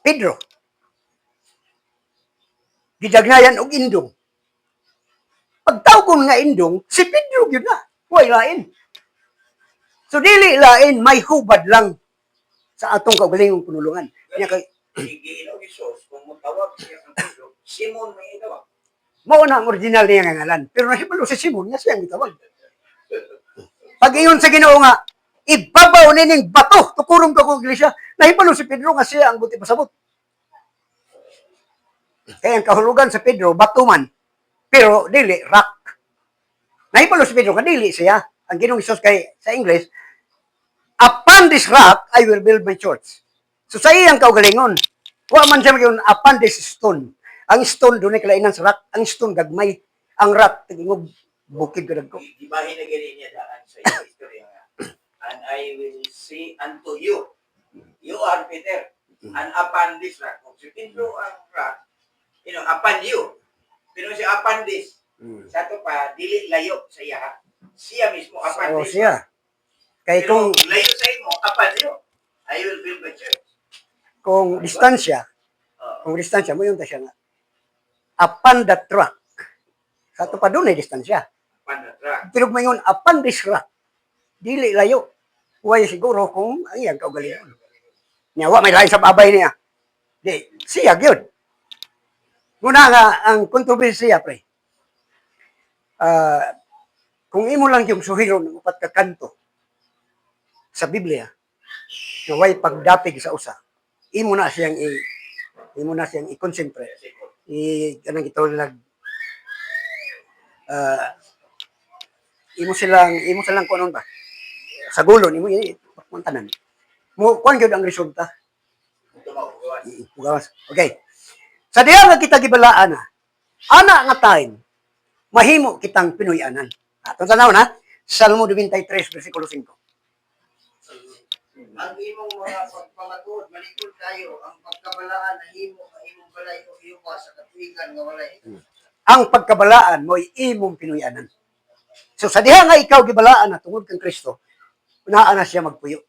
Pedro. Gidagnayan og Indong. Pagtawgon nga Indong, si Pedro gyud na. Way lain. So dili lain, may hubad lang sa atong kaugalingong pinulungan. Nya kay Si Ginoo Jesus, kung mutawag siya kang Pedro, Simon may itawag. Mao na ang original niya nga ngalan. Pero nahibalo si Simon nga siya ang gitawag. Pag ingon sa Ginoo nga, "Ibabaw nining bato, tukuron ko akong iglesia," nahibalo si Pedro nga siya ang buot ipasabot. Kaya ang kahulugan sa Pedro, bato man. Pero dili, rock. Nahibalo si Pedro nga dili siya. Ang Ginoong Hesus kay sa English, "Upon this rock, I will build my church." So sa iyang kaugalingon, wa man siya mag "upon this stone." Ang stone dunay kalainan sa rock, ang stone gagmay, ang rock tingog bukid kadagko. Gibahin na gani niya daan sa iyang istorya nga, "And I will say unto you, you are Peter, and upon this rock." Kung si Pedro ang rock, upon you. Pero si upon this, sa ato pa, dili layo sa iya. Siya mismo, upon So this. Siya. Kay Pero kung layo sa imo, upon you, I will build my church. Kung distansya, kung distansya mo yung ta siya nga "upon that rock." Sa ato pa dunay distansya. Upon that rock. Pero mayon "upon this rock," dili layo. Way siguro kung ang iyang kaugalingon. Nya wa may lain sa babay niya. Di, siya gyud. Muna nga ang kontrobersiya, pre. Ah, kung imo lang yung suhiron ng upat ka kanto sa Biblia, nga way pagdapig sa usa, imo na siyang i-concentrate. I kanang gitawag nag imo silang kunon ba? Sagulon imo ini tanan. Mo kuan gyud ang resulta. Tumaw, gawas. Mugawas. Okay. Sa diha nga kita gibalaan na, ana nga time, mahimo kitang Pinoy-anan. Atong tanaw na, Salmo 93, versikulo 5. Ang imong mga pagpamatuod malikol kayo, ang pagkabalaan nahimo nga imong balay, o Jehova, sa katuigan nga walay. Ang pagkabalaan mo'y imong Pinoy-anan. So sa diha nga ikaw gibalaan na tungod kang Kristo, naa na siya magpuyo.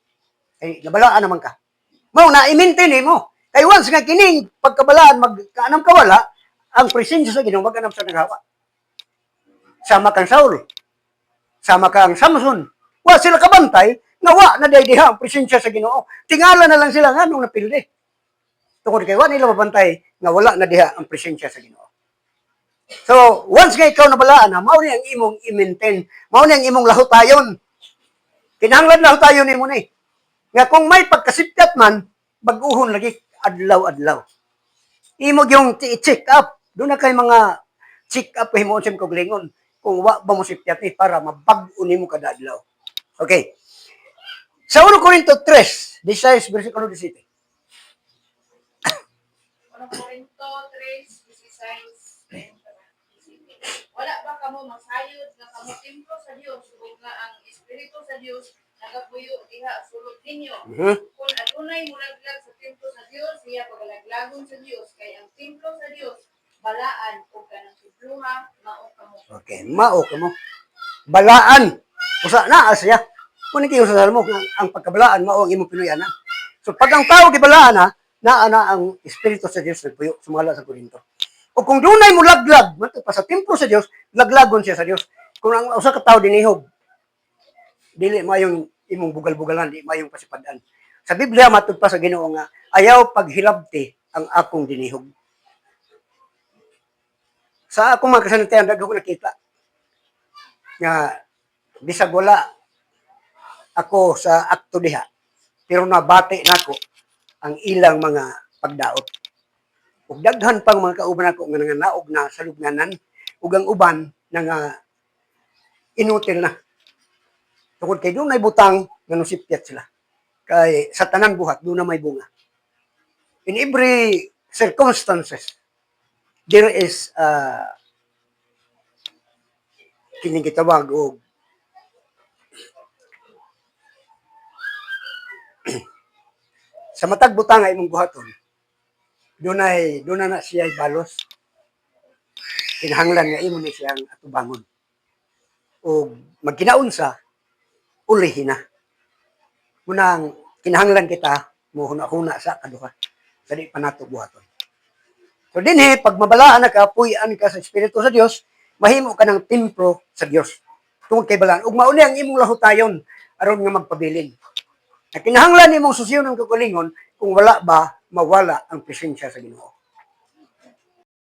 Kay nabalaan naman ka. Mao na i-maintain mo. Kay once nga kining pagkabalaan magkaanam kawala, ang presensya sa Ginoo mag-anam sa naghawa. Sama kang Saul. Sama kang Samson. Wa sila kabantay nga wa na diay diha ang presensya sa Ginoo. Tingala na lang sila nga nung napildi. Tungod kay wa nila mabantay nga wala na diha ang presensya sa Ginoo. So, once nga ikaw nabalaan na, mao ni ang imong i-maintain, mao ni ang imong lahutayon. Kinahanglan lahutayon nimo ni. Nga kung may pagkasipyat man, bag-uhon lagi adlaw-adlaw. Imo yung i-check up. Duna kay mga check up himuon sa imong kaugalingon kung wa ba mo sipyat ni para mabag-o nimo kada adlaw. Okay. Sa 1 Corinto 3, 16 versikulo 17. 1 Corinto 3, 16. Wala ba kamo masayod nga kamo templo sa Dios ug nga ang Espiritu sa Dios nagapuyo diha sulod ninyo? Kung adunay mulaglag sa templo sa Dios, siya pagalaglagon sa Dios, kay ang templo sa Dios balaan ug kanang temploha mao kamo. Okay, mao kamo. Balaan. Usa na siya. Kung kayo sa Salmo, nga ang pagkabalaan mao ang imong Pinoy-anan. So pag ang tao gibalaan ha, naa na ang Espiritu sa Dios nagpuyo sumala sa Korinto. O kung dunay mo laglag, pa sa templo sa Dios, laglagon siya sa Dios. Kung ang usa ka tawo dinihog, dili mayong imong bugal-bugalan, di mayong pasipadan. Sa Biblia matud pa sa Ginoo nga ayaw paghilabti ang akong dinihog. Sa akong mga kasanitayan, daghan ko nakita nga bisag wala ako sa akto diha, pero nabati nako ang ilang mga pagdaot. Ug daghan pang mga kauban nako nga nanganaog na sa lubnganan ug ang uban na nga inutil na. Tungod kay dunay butang nga nusipyat sila. Kay sa tanan buhat duna may bunga. In every circumstances there is kining gitawag og sa matag butang nga imong buhaton, dunay duna na siya balos, kinahanglan nga imo ni siyang atubangon og magkinaunsa ulihin na. Munang kinahanglan kita mo huna-huna sa kaduha. Sa di pa nato buhaton. So dinhi, pag mabalaan na ka, puy-an ka sa Espiritu sa Dios, mahimo ka ng templo sa Dios. Tungod kay balaan. Ug mauni ang imong lahutayon aron nga magpabilin. Na kinahanglan nimong susiyon ang kaugalingon kung wala ba mawala ang presensya sa Ginoo.